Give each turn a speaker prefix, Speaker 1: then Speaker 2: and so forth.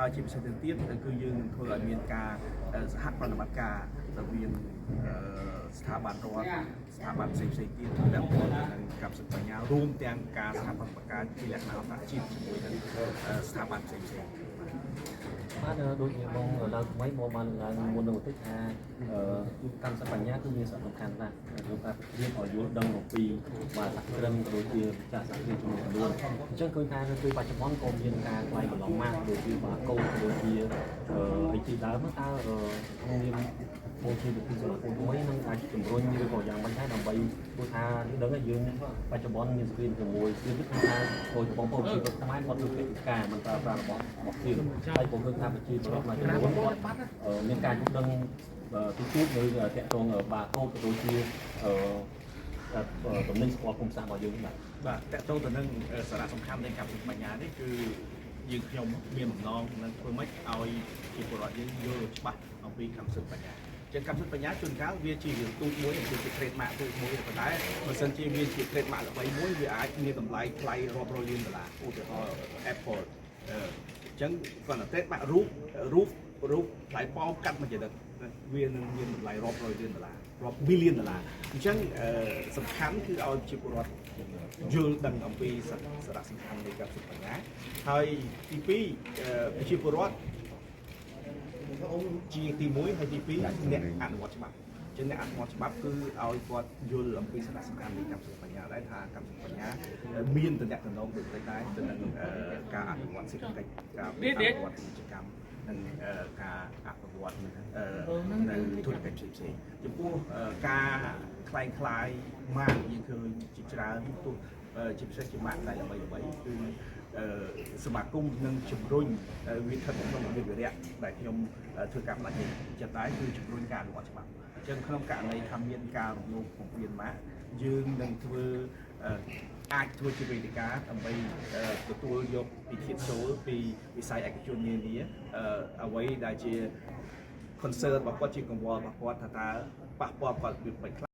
Speaker 1: ហើយជាពិសេសទៅទៀតគឺយើងនឹងធ្វើឲ្យមានការសហប្រតិបត្តិការរវាងស្ថាប័នរដ្ឋស្ថាប័នផ្សេងៗទៀតពាក់ព័ន្ធនឹងកម្មសិទ្ធិបញ្ញារួមទាំងការសហប្រតិបត្តិការជាលក្ខណៈអន្តរជាតិជាមួយនឹងស្ថាប័នផ្សេងៗ
Speaker 2: បាទដូចជាបងឡើងថ្មីបងបានឡើងមុននឹងបន្តិចថាកម្មសិទ្ធិបញ្ញាគឺមានសារៈសំខាន់ណាស់ក្នុងការរៀនឲ្យយល់ដឹងអំពីបាទសហគ្រិនក៏ដូចជាម្ចាស់សហគ្រាសចំនួនអញ្ចឹងឃើញថានៅពេលបច្ចុប្បន្នក៏មានការក្លែងបន្លំម៉ាកដូចជាបាកូដដូចជាអីជាដើមតើក្នុងនាមបងជាប្រធានសមាគមថ្មីនឹងអាចជំរុញឬក៏យ៉ាងម៉េចដែរដើម្បីព្រោះថាយើងដឹងថាយើងបច្ចុប្បន្នមានស្គ្រីនជាមួយស្គ្រីននេះគឺថាដោយបងប្អូនជីវិតខ្មែរគាត់ធ្វើកិច្ចការមិនប្រើប្រាស់របស់របស់គ្នាហើយក៏ឃើញថាប្រជាពលរដ្ឋមួយចំនួនគាត់មានការយល់ដឹងទូទូនៅតាក់ទងបាកូដក៏ដូចជាតំណែងស្គាល់ភូមិសាស្ត្ររបស់យើងបាទ
Speaker 1: បាទតកតងទៅនឹងសារៈសំខាន់នៃកម្មសិទ្ធិបញ្ញានេះគឺយើងខ្ញុំមានបំណងនឹងធ្វើម៉េចឲ្យជាពលរដ្ឋយើងយល់ច្បាស់អំពីកម្មសិទ្ធិបញ្ញាចឹងកម្មសិទ្ធិបញ្ញាជួនកាលវាជារឿងទូចមួយគឺជា trademark ទូចមួយប៉ុន្តែបើសិនជាមានជា trademark ល្បីមួយវាអាចមានតម្លៃថ្លៃរាប់រយលានដុល្លារឧទាហរណ៍ Apple អញ្ចឹងគាត់តែ trademark រូបរូបរូបថ្លៃប៉ោមកាត់មួយចរិតវានឹងមានតម្លៃរាប់រយលានដុល្លាររាប់ billion ដុល្លារអញ្ចឹងសំខាន់គឺឲ្យជាពលរដ្ឋយល់ដឹងអំពីសារៈសំខាន់នៃកម្មសិទ្ធិបញ្ញាហើយទី2ប្រជាពលរដ្ឋជាទី1ហើយទី2អ្នកអនុវត្តច្បាប់ចឹងអ្នកអនុវត្តច្បាប់គឺឲ្យគាត់យល់អំពីសារៈសំខាន់នៃកម្មសិទ្ធិបញ្ញាដែរថាកម្មសិទ្ធិបញ្ញាមានតំណែងដូចដែរទៅនឹងការអនុវត្តសេដ្ឋកិច្ចការអនុវត្តពាណិជ្ជកម្មនិងការអភិវឌ្ឍនៅធុរកិច្ចផ្សេងៗចំពោះការក្លែងក្លាយម៉ាកយើងឃើញជាច្រើនទោះជាពិសេសជាម៉ាកដែលល្បីៗគឺសមាគមនឹងជំរុញវាស្ថិតក្នុងវិរិយៈដែលខ្ញុំធ្វើការបដិចិត្តដែរគឺជំរុញការអនុវត្តច្បាប់អញ្ចឹងក្នុងករណីថាមានការរំលោភបំពានម៉ាកយើងនឹងធ្វើអាចធ្វើជាវេទិកាដើម្បីទទួលយកពិធីចូលពីវិស័យឯកជននានាអ្វីដែលជា concern របស់គាត់ជាកង្វល់របស់គាត់ថាតើប៉ះពាល់គាត់វាមិនខ្លះ។